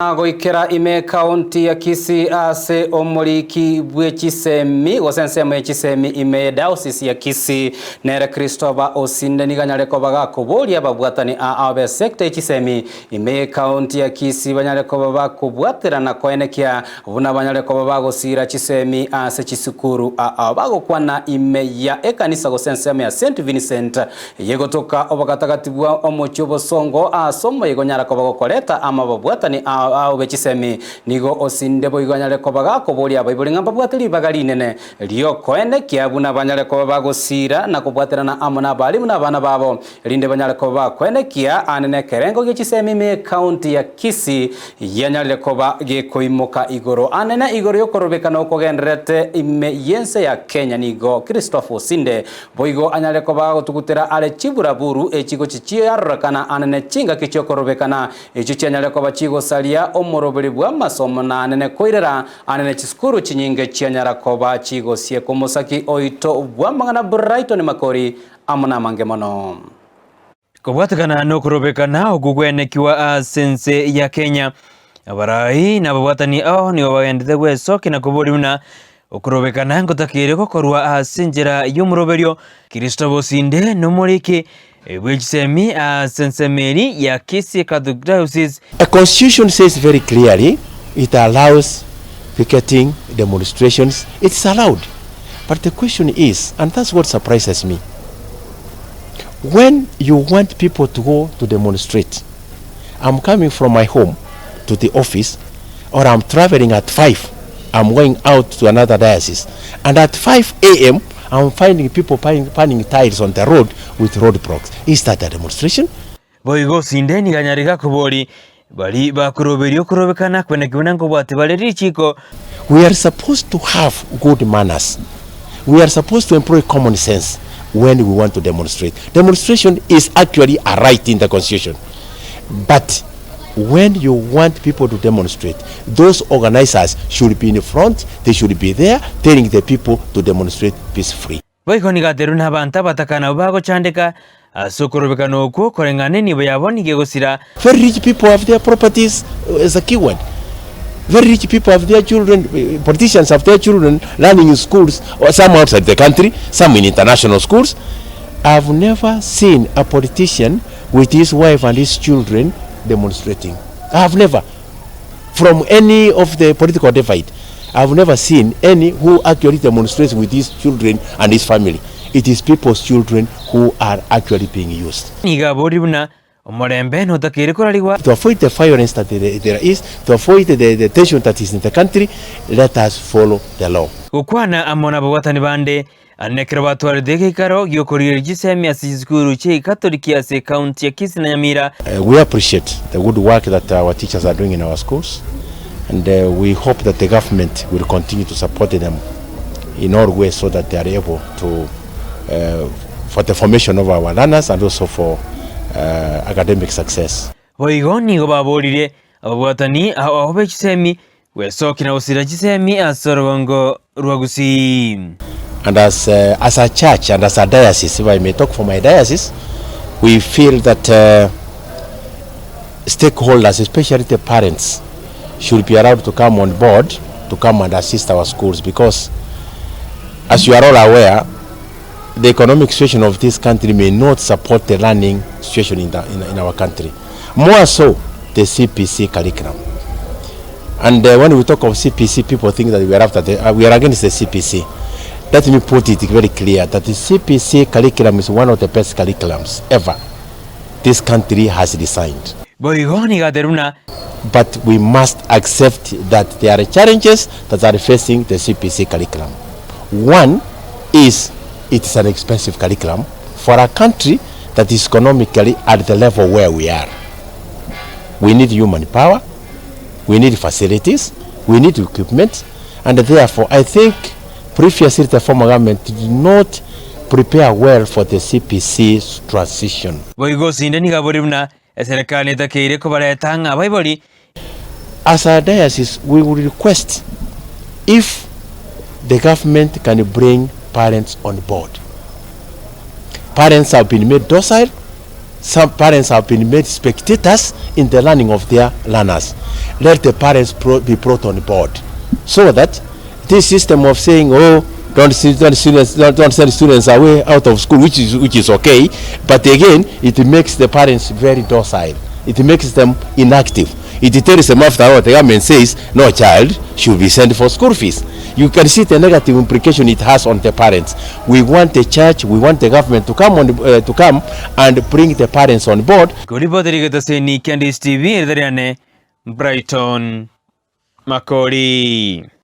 Goikera ime ekaunti ya Kisii ase omoriki bwe chisemi gose ensemo ye chisemi ime ye diocese ya Kisii nere Christopher Osinde nigo anyare koba gakoboria ababwatani aa be sector ye chisemi ime ye ekaunti ya Kisii banyare koba bakobwaterana koenekia buna banyare koba bagosiira chisemi ase chisukuru aa bagokwana ime ya ekanisa gose ensemo ya St Vincent Yegotoka obogatagati bwa omochie obosongo ase omoyega onyare koba gokoreta amababwatani ao be chisemi. Nigo osinde boigo anyare koba gakoboria abaibori ng'a mbabwate ribaga rinene riokoenekia buna banyare koba bagosiira na kobwaterana amo nabalimu na abana babo, erinde banyare koba bakoenekia aane nekerengo gie chisemi ime y'ecounty ya Kisii yanyarire koba gekoimoka igoro. Anene igoro yokorobekana okogendererete ime y'ense ya Kenya nigo Christopher Osinde Boigo anyare koba agotugutera are chiburaburu echi gochia chiarorekana anene chingaki chi'okorobekana, echio chianyare koba chigosaria omoroberi bw'amasomo na anene koirera anene chisukuru chinyinge chianyara koba chigosieka omosaki oito bw'amang'ana Brighton Makori amo namange mono. Kobwatekana nokorobekana okwo gwenekiwa ase ense ya Kenya, abarai na ababwatani ao nigo bagendete gwesokia na koboria buna okorobekana ngotakeire gokorwa ase enchera y'omoroberio. Kristo bosinde nomoriki bwe chisemi ase ensemo eri ya Kisii Catholic Diocese. A constitution says very clearly it allows picketing, demonstrations, it's allowed but the question is and that's what surprises me When you want people to go to demonstrate, I'm coming from my home to the office or I'm traveling at 5, I'm going out to another diocese and at 5 am I'm finding people panning tiles on the road with roadblocks. Is that a demonstration? Boigo osinde nigo anyare gakobori bari bakoroberia okorobekana kwene buna nkobwate bare richiko. We are supposed to have good manners, we are supposed to employ common sense when we want to demonstrate. Demonstration is actually a right in the constitution but when you want people to demonstrate, those organizers should be in front, they should be there telling the people to demonstrate peacefully. Boigo nigo aterwe nabanto abataka nabwo bagochandeka ase okorobekana okwo koreng'ana nenibo yabo nigo egosira. Very rich people have their properties secured, very rich people have their children, politicians have their children learning in schools, some outside the country, some in international schools. I've never seen a politician with his wife and his children demonstrating. I have never. From any of the political divide, I've never seen any who actually demonstrates with his children and his family. It is people's children who are actually being used. Nigo aborie buna omorembe notakeire korarigwa. To avoid the violence that there is, to avoid the tension that is in the country, let us follow the law. Gokwana amo nababwatani bande Aye nekero batwarete egeikaro gi'okorigereria chisemi ase chisukuru chi'Ekatoliki ase ekaunti ya Kisii na Nyamira. We appreciate the good work that our teachers are doing in our schools and we hope that the government will continue to support them in all ways so that they are able to for the formation of our learners and also for academic success. Boigo nigo baboririe ababwatani ao be chisemi Gwesokia na gosira chisemi ase orogongo rwa Gusii. And as as a church and as a diocese, if I may talk for my diocese, we feel that stakeholders, especially the parents, should be allowed to come on board to come and assist our schools because, as you are all aware, the economic situation of this country may not support the learning situation in, the, in, in our country. More so, the CPC curriculum. And uh, when we talk of CPC, people think that we are after the, uh, we are against the CPC. Let me put it very clear that the CPC curriculum is one of the best curriculums ever this country has designed. Boigo nigo aterwa buna. But we must accept that there are challenges that are facing the CPC curriculum. One is it is an expensive curriculum for a country that is economically at the level where we are. We need human power, we need facilities, we need equipment, and therefore I think previously the former government did not prepare well for the CPC transition. Boigo osinde nigo abore buna eserekari etakeire kobareta ng'a abaibori. As a diocese we will request if the government can bring parents on board. Parents have been made docile. Some parents have been made spectators in the learning of their learners. Let the parents pro, be brought on board so that this system of saying, oh, don't, don't, students, don't, don't send students away out of school, which is, which is okay, but again, it makes the parents very docile. It makes them inactive. It tells them after all, the government says no child should be sent for school fees. You can see the negative implication it has on the parents. We want the church, we want the government to come on, uh, to come and bring the parents on board. Koriboteri getaseni kia Ndisi TV, erieta riane Brighton Makori.